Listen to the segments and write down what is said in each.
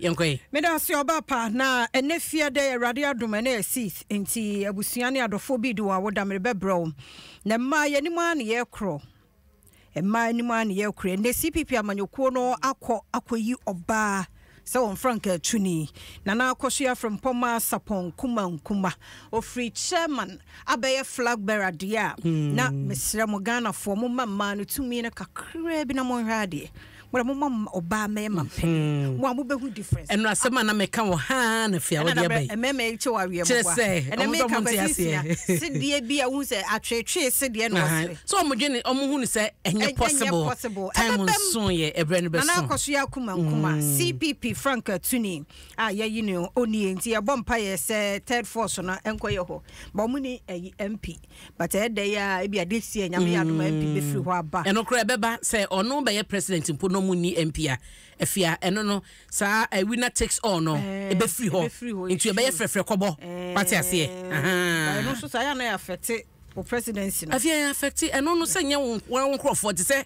Yɛnkɔ yi. Meda ase ɔba pa na ɛnɛ fie dɛ Awurade adom ɛnɛ yɛ sixth nti abusua ne adɔfoɔ bi di wɔn awoda merebɛbrɛ wo na mmaa yɛnim ara ne yɛkorɔ mmaa anim ara ne yɛkorɔ ɛnɛ CPP amanyɔkuo no akɔ akɔyi ɔbaa sɛ wɔn frankaa tuni Nana Akosua Frimpong Sarpong Nkuma Nkuma ofiri chairman abɛyɛ flag bearer deɛ a na mesrɛ mo Ghanafoɔ momma mmaa no tumi no kakraa bi na monhwɛ adeɛ. Mo de mo ma ɔbaa mɛyɛ ma mpɛ. Mo a mo bɛ hu difference. Ɛno asɛm a na meka wɔ haa na fia wɔde aba yi. Mmarima yi kyɛ wɔ awiɛ mo boa. Kyerɛ sɛ ɔmo sɛ ɔmo nte aseɛ. Sedeɛ bi a wohu sɛ atwetwe sedeɛ na ɔsere. So ɔmo dwene ɔmo hu no sɛ ɛnyɛ possible. Time nso yɛ ɛbrɛ no bɛso. Nana Akosua Akuma Nkuma CPP Frank Atuni a yɛyi no onie nti yɛbɔ mpa yɛ sɛ third force no ɛnkɔ yɛ hɔ. Ba ɔmo ni ɛyi MP. But ɛyɛ dɛ yi a ebi ade si a Nyame yɛ adom a MP bɛfiri hɔ aba. Ɛno koraa ɛbɛba sɛ ɔno bɛyɛ president mpo na ɔmo nni MP a, afei a ɛno no saa winner takes all no ɛbɛfiri hɔ nti ɛbɛyɛ frɛfrɛ kɔbɔ wate aseɛ ahaa. Ɛno nso saa yɛ a na yɛ affect wo presidency no. Afei ɛyɛ affect ɛno no sɛ nyɛ wo nkorɔfoɔ te sɛ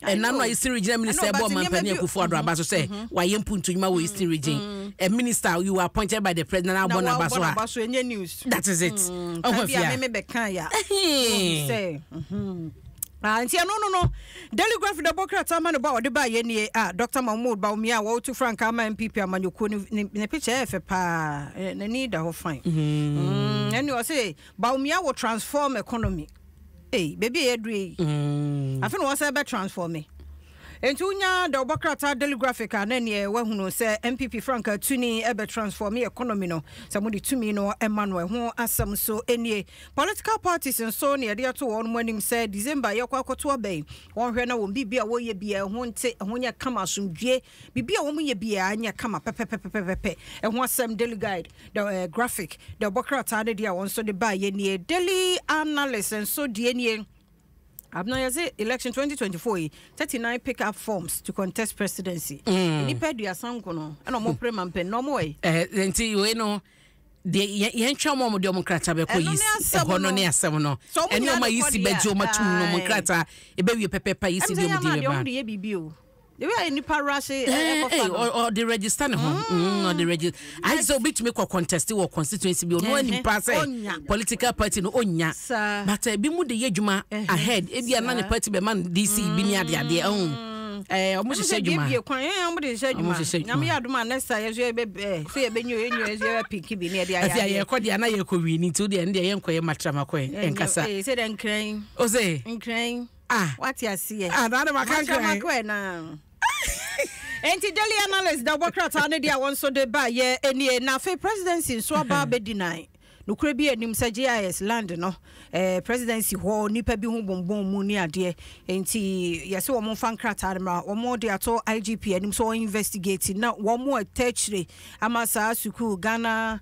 Ɛna no a Eastern Regional Minister ɛbɔ Ɔmanpanin Akufo Addo aba so sɛ mm-hmm. wayɛ mpuntu nnwuma wɔ Eastern Region. Mm. A minister you were appointed by the president na abɔ n'aba so a. That is it. Mm. Ɔhɔ fia. Kabi a bɛka ya. Mm-hmm. Ah, nti ɛno no no Daily Graphic dɛbɔ krataa ma ne bɔ a ɔde baa yɛ nie a Dr. Mahmood Bawumia a wɔretu frankaa ma NPP amanyɔkuo no ne picture ɛyɛ fɛ paa n'ani da hɔ fine. Mm-hmm. Ɛne ɔse Bawumia will transform economy. Ei, baabi a yɛaduru yi. Mm. Afe na wɔsɛ bɛ transform me. Enti wonya da wɔbɔ krataa Daily Graphic a na neɛ wahunu sɛ NPP frankaa tuni ɛbɛ transform economy no sɛ mode tumi no ɛma no ɛho asɛm nso nie. Political parties nso na yɛde ato wɔn anim sɛ December yɛkɔ akɔto aba yi wɔnhwɛ na wɔn biribi a wɔyɛ biara ɛho nte ɛho nyɛ kama asomdwie Biribi a wɔyɛ biara nyɛ kama pɛpɛpɛpɛpɛ. Ɛho asɛm Daily Guide, the eh, Graphic, the ɔbɔ krataa no deɛ a wɔn nso de baeɛ nie. Daily Analyst nso deɛ nie. Abena yɛse election 2024 yi 39 pick up forms to contest presidency. Nnipa aduasa nko no ɛna wɔn pere ma mpɛn na wɔn wɔ yi. Eh, nti wei no deɛ yɛntwa wɔn a wɔde wɔn nkrataa bɛkɔ yi ɛhɔ no ne asɛm no ɛne wɔn a yi si bɛgye wɔn atum no wɔn nkrataa ɛbɛwie pɛpɛpɛ yi si deɛ wɔn de bɛba. The way a nipa rush ɛkɔfa no. Ɔde register ne ho. Ɔde register. Ayɛ sɛ obi tumi kɔ contest wɔ constituency bi ɔno anim paa sɛ political party no ɔnya. But ebi mu de yɛ adwuma ahead. Ebi a na ne party bɛma no DC bi ne adeadeɛ ɛho. Ɛɛ ɔmo hyehyɛ adwuma. Ebie kwan ɛɛ ɔmo de hyehyɛ adwuma. Nyame yɛ adum a next time yɛ so yɛ bɛ ɛɛ so yɛ bɛ nyo yɛ nyo yɛ so yɛ bɛ pinki bi ne yɛ de ayɛ adeɛ. Ɛfi a yɛkɔ deɛ ana yɛkɔ wi ni nti o deɛ ɛno deɛ yɛnkɔ yɛ matramakɔ yɛ nkasa. Ɛɛ sɛ dɛ nkran. Ose. Nkran. Ah. Wate aseɛ. Ah, na adama kankan. Makyɛ makɔ na. Enti Daily Analyst da ɔbɔ krataa no deɛ a wɔn nso de ba yɛ nie. Na afei presidency nso aba abɛdi nan. Nokorɛ bi anim sɛ GIS land no eh, presidency hɔ nipa bi ho bonbon mu ne adeɛ. Enti yɛsɛ wɔn mfa nkrataa no mmra. Wɔn de ato IGP anim sɛ wɔn investigate na wɔn ɛtɛ akyire ama saa sukuu Ghana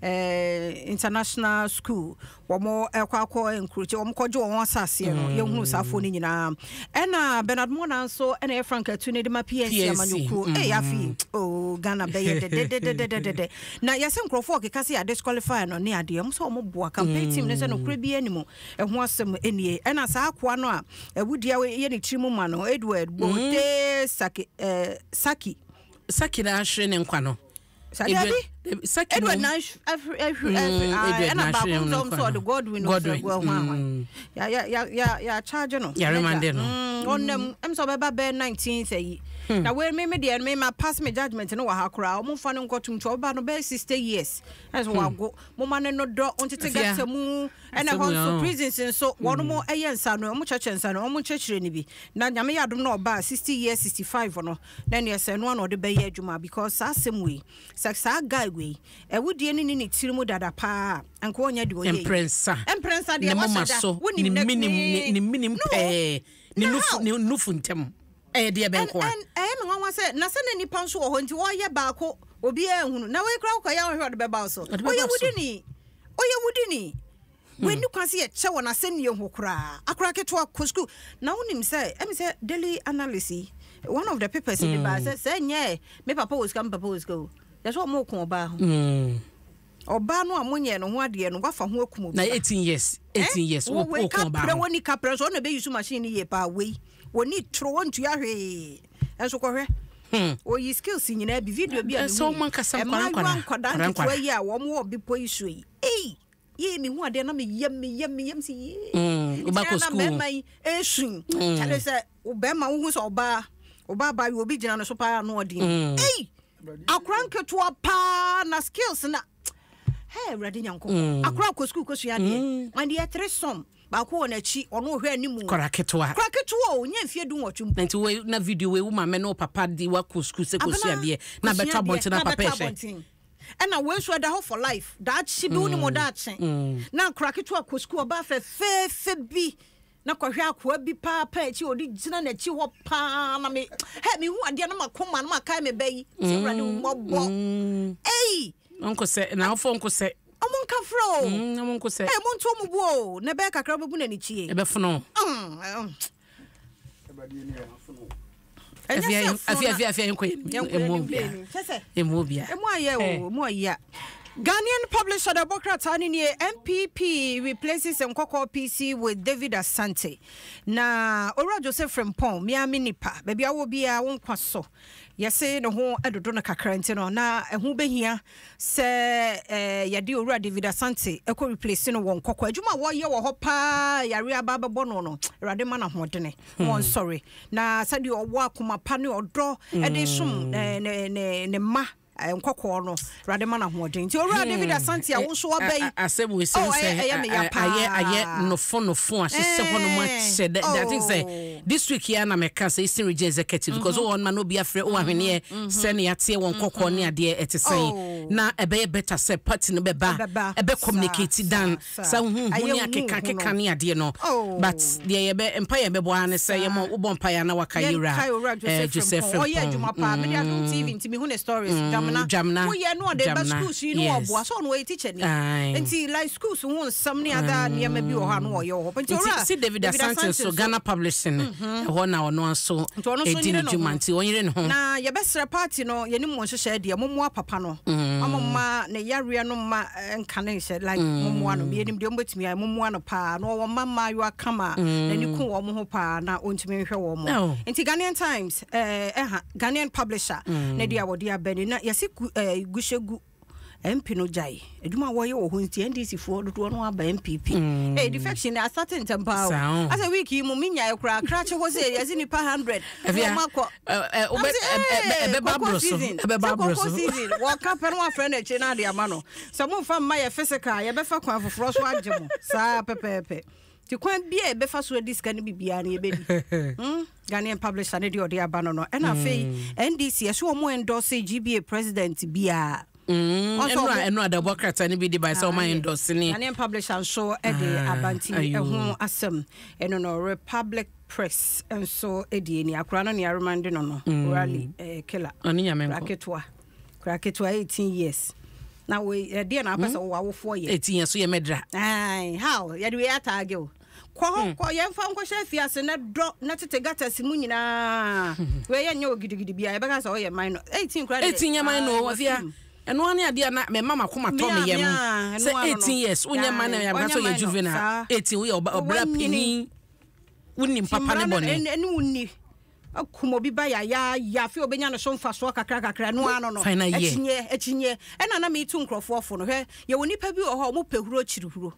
eh, International School wɔn kɔ akɔ nkurokye wɔn kɔgye wɔn asaseɛ no mm. yɛhunu saa afoɔ no nyinaa ɛna Bernard Mona nso ɛna ɛyɛ Frank Atu ne de ma PNC amanyɔkuo mm. ɛyɛ afi oh Ghana bɛyɛ dɛdɛdɛdɛdɛdɛ na yɛsɛ nkurɔfoɔ ɔkeka sɛ yɛ disqualify no ne adeɛ wɔn sɛ wɔn boa campaign team ne sɛ nokorɛ bi anim ɛho asɛm nie ɛna saa akoa no a awudia yɛ ne tiri mu ma no Edward Bote mm. Saki eh, Saki Saki na ahwere ne nkwa no Dabi, Edward na ahwere ɛna baako nso nso ɔde Godwin nso gu ɛho ahwan. Ya ya ya ya ya charge no. Ya remande no. Ɔnam ɛm sɛ ɔbɛba bɛɛ 19th ayi. Na wei me me deɛ me ma pass me judgement no wɔ ha koraa. Ɔmo nfa no nkɔtum nti ɔbɛba no bɛyɛ 60 years. Ɛsɛ wago. Mo ma no no dɔ ɔntete gata mu. Ɛna ɛhɔ nso prisons nso wɔn mo ɛyɛ nsa no ɔmo kyerɛkyerɛ nsa no ɔmo nkyerɛkyerɛ no bi. Na Nyame yɛ adom na ɔbaa 60 years 65 no. Na neɛ sɛ ɛno ara na ɔde bɛyɛ adwuma because saa asɛm wei sɛ saa guy wei awudie no ni ne tiri mu dada paa a nka ɔnyɛ deɛ ɔyɛ yi. Mprɛnsa Mprɛnsa ne deɛ moma wahyɛ da so wonim ne ne menim ne ne ne menim no pɛɛ ne na nufu how ne nufu ntam ɛyɛ deɛ bɛn ɛn nkoa. ɛn ɛyɛ me nwanwa sɛ na sɛ na nipa nso wɔ hɔ nti ɔyɛ baako obiara nhunu na wei koraa wokɔyɛ a wohwɛ ɔde bɛba wo so Ɔde ɔyɛ bɛba so. wudini ɔyɛ wudini. Wɔnni kwan sɛ yɛkyɛ wɔn asɛnnie ho koraa. Akwadaa ketewa kɔ sukuu na wonim sɛ ɛmi sɛ daily analyst yi one of the papers de baa sɛ sɛ nyɛ me papa wɔ sika me papa wɔ sika o yɛ sɛ wɔn ko ɔbaa ho. Ɔbaa no a monyɛ no ho adeɛ no wafa ho akum obi Na ba. 18 years 18 years wo Wei wo ko ɔbaa kaprɛ ho. wɔni kaprɛ nso ɔna bɛyi so machine no yie paa wei wɔni toro wɔntua hwee nso kɔhwɛ. Ɔyi skills nyinaa bi video bi a Sɛ wɔn ankasa nkwadaa mmaayewa nkwadaa nkwadaa nkwadaa nketewa yi a wɔn wɔ bepɔ yi so yi. Ei! Yee mehu adeɛ na meyam meyam meyam sɛ yee. Mm, Nti wobɛkɔ na school. mmarima yi esu. Kyale sɛ wo bɛrima wohu sɛ ɔbaa ɔbaa abaayewa obi gyina ne so paa ano ɔden. Ei! Akora nketewa paa na skills na hɛ Awurade Nyankopɔn. Akora kɔ sukuu kɔsua adeɛ. And yɛ tere sɔm baako wɔ n'akyi ɔno ɔhwɛ anim. Kɔra ketewa. Kora ketewa o nyɛ mfeɛ 18 mpo. Na nti wei na video wei wo maame ne wo papa de wakɔ sukuu sɛ kɔsua Abena adeɛ na kɔsua bɛtɔ adeɛ abɔnten na na papa bɛtɔ ɛhwɛ. abɔnten. Ɛna wei nso ɛda hɔ for life daakye bi wonim ɔdaakye na akora ketewa kɔ sukuu ɔbaa fɛfɛɛfɛ bi na kɔhwɛ akoa bi paapa akyi ɔde gyina n'akyi hɔ paa na me hɛ mehu adeɛ na makoma na makae me ba yi sɛ Awurade wo mmɔbɔ ei Ɔnkɔ sɛ na awofo nkɔ sɛ. Ɔmo nka frɛ o. Ɔmo nkɔ sɛ. Ɛ mo nto ɔmo bo o na ɛbɛyɛ kakra wobɛbu n'ani kyie. Ɛbɛfono. Ɛnyɛ sɛ Afia afia afia yɛnkɔ yɛn emu obia emu obia. Emu ayɛ o emu ayɛ. Ghanaian publisher da bɔ krataa no nie NPP replaces Nkɔkɔɔ PC with David Asante. Na Owura Joseph Frimpong, mea me nipa, baabi a wɔ biara wo nkwa so. Yɛse ne ho dodo no kakra nti no na ɛho bɛhia sɛ yɛde Owura David Asante kɔ replace no wɔ Nkɔkɔɔ. Adwuma a wɔyɛ wɔ hɔ paa yare aba abɛbɔ no no, Awurade ma no ahoɔdene na ɔnsɔre. Na sɛdeɛ ɔwɔ akoma pa ne ɔdɔ de som ne ne ne mma nkɔkɔɔ no, Awurade ma no ahoɔden. Nti Owura David Asante a wo nso waba yi, asɛm wei sɛ oh, sɛ ɛyɛ me ya paa. Ayɛ ayɛ nofo nofo ahyehyɛ hɔ nom akyɛ. Dɛ I think sɛ this week yi ara na mɛka sɛ Eastern Region Executive because wowɔ hɔ nom a na obi afrɛ wo ahweneɛ sɛ ne yɛateɛ wɔn kɔkɔɔ ne adeɛ ɛte sɛn na ɛbɛyɛ better sɛ party no bɛba Ɛbɛba. ɛbɛ communicate Saa, than saa, saa huhu Ayɛ ne huhu akeka no. keka ne adeɛ no Oh. but deɛ yɛbɛ mpa yɛ bɛbɔ ara ne sɛ yɛmɔ wobɔ mpa yɛ a na waka Yɛnkae yɛwura Owura eh, Joseph Joseph Frimpong. Ɔyɛ Frimpong adwuma paa. Mede Adom TV nti mehu ne stories. Dwamena. Dwamena. Woyɛ no ɔde ba Dwamena. schools yi no Yes. ɔboa. Sɛ ɔno ɔyɛ teacher ni. Aye. Nti like schools ho nsɛm ne ada nneɛma bi wɔ hɔ a no ɔyɛ wɔ hɔ. Nti Nti Owura si David Asante nso Ghana Publishing ɛhɔ na ɔno nso Nti ɔno nso ɛdi ne nyere ne dwuma ho. nti ɔnyere ne ho. Na yɛbɛsrɛ party no yɛne mo nhyehyɛe deɛ mommoa papa no. Ɔmo mma ne yareɛ no mma nka ne nhyɛ like mommoa no. Yɛnim deɛ mobɛtumi ayɛ mommoa no paa. Na ɔwɔ mma mmaayewa kama a n'ani ku wɔn ho paa na ɔntumi nhwɛ wɔn. Oh. Nti Ghanaian Times ɛha Ghanaian publisher ne deɛ a wɔde aba ni na yɛse gu guhyɛ gu MP no gyae adwuma a wɔyɛ wɔ hɔ nti NDC foɔ dodoɔ no aba NPP. Eh, defection asate ntɛm paa o. Saa o. Asɛ week yi mu menyae koraa krakye hɔ sɛ yɛse nipa 100 Afia, wɔn akɔ. wobɛ- ɛbɛba aboro so ɛbɛba aboro so. Season wɔka pɛ no wafrɛ no akyi no ade ama no sɛ momfa mma yɛ physical yɛbɛfa kwan foforɔ so agye mo saa pɛpɛɛpɛ nti kwan bi a yɛbɛfa so adi sika no biribiara no yɛbɛdi. Ghanaian publisher ne deɛ ɔde aba no no ɛna afei NDC ɛso ɔmo endorse GBA president biara. Ɛno a Ɔnso ɛno adabɔ krataa no bi de ba sɛ ɔma endorse ne Ghanaian publisher nso de Ah, aba nti ayo. ɛho asɛm ɛno no Republic Press nso de ani akora no ne aremande no no rally killer. Ɔne Nyame nkɔ. Kora ketewa kora ketewa 18 years na wei ɛdeɛ na apɛ sɛ wowɔ awofoɔ yɛ. 18 years so yɛ mɛdra. Ai, how yɛde wei ataage o kɔ hɔ kɔ yɛmfa nkɔhyɛ afiase na dɔ na tete gutters mu nyinaa wei yɛnyɛ wɔ gidigidi bia yɛbɛka sɛ ɔyɛ minor 18 koraa deɛ, 18 yɛ minor ai, o afia wafiri mu. Ɛno ane adeɛ a na mɛma makoma tɔ me Mea, yam mea, sɛ ɛno ano no. 18 years wonyɛ ma na Ai, yɛbɛka sɛ ɔnyɛ ɔyɛ minor, juvenile. saa. 18 woyɛ ɔbra Wanyini. panin wonim papa ne Mmara no, bɔne. ɛne wo ni akum obi ba yayaaya afei obɛnya ne so mfasoɔ kakra kakra no ano no. Final year. Akyinyeɛ akyinyeɛ ɛna na metu nkurɔfoɔ fo no hwɛ yɛwɔ nipa bi wɔ hɔ a ɔmo pɛ huro kyiri huro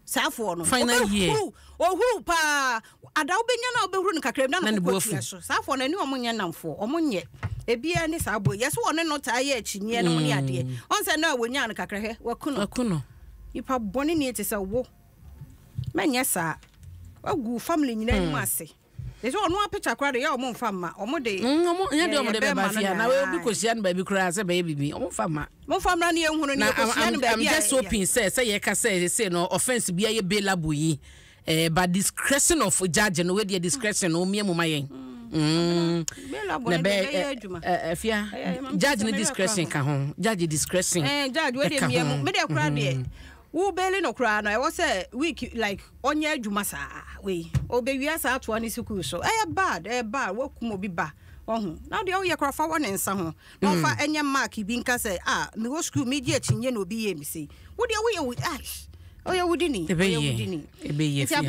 saafoɔ no. Final year. Ɔbɛhuru ɔhuru paa ada wobɛnya no a wobɛhuru no kakra bi na Na ne ne bo koko afu. tua so saafoɔ no ɛne ɔmo nyɛ namfoɔ ɔmo nyɛ ebiara ne saa bo yɛ so ɔne no taa yɛ akyinyeɛ no mu ne adeɛ ɔn sɛ na wɔnyaa no kakra hwɛ waku no. Waku no. Nipa bɔne nie te sɛ wo mɛnyɛ saa wagu family nyinaa anim ase ɛsɛ ɔno apicture koraa de yɛ ɔmo mfa mma ɔmo de. Ɔmo nyɛ deɛ ɔmo de yɛ bɛba bɛrima no fie a na na wei obi kɔhyia no baabi koraa sɛ bɛyɛ biribi ɔmo fa ma. Momfa mmra ne yɛnhunu ne Na yɛkɔhyia no I'm baabi a just hoping sɛ yɛka sɛ no offence bi ayɛ bailable yi but discretion of judge no wei deɛ discretion no omia mu ma yɛn. Bailable Na no bɛ deɛ ɛbɛyɛ adwuma. Afia Ɛyɛ, ɛyɛ, judge no mepɛ sɛ discretion mɛyɛ ka ho judge discretion. Judge wei deɛ ɛka mmea mu ho. me deɛ koraa deɛ wo bail no koraa no ɛwɔ sɛ week like ɔnyɛ adwuma saa wei ɔbɛwia saa atoa ne sukuu so ɛyɛ bad ɛyɛ bad wakum obi ba ɔho na deɛ woyɛ koraa fa wɔ ne nsa ho na ɔfa ɛnyɛ mark bi nka sɛ ah mewɔ sukuu megye akyinnye na obi yɛ me sei wo deɛ woyɛ wo ah ɔyɛ wodini ɔyɛ Ɛbɛyɛ wodini ɛbɛyɛ Nti fia.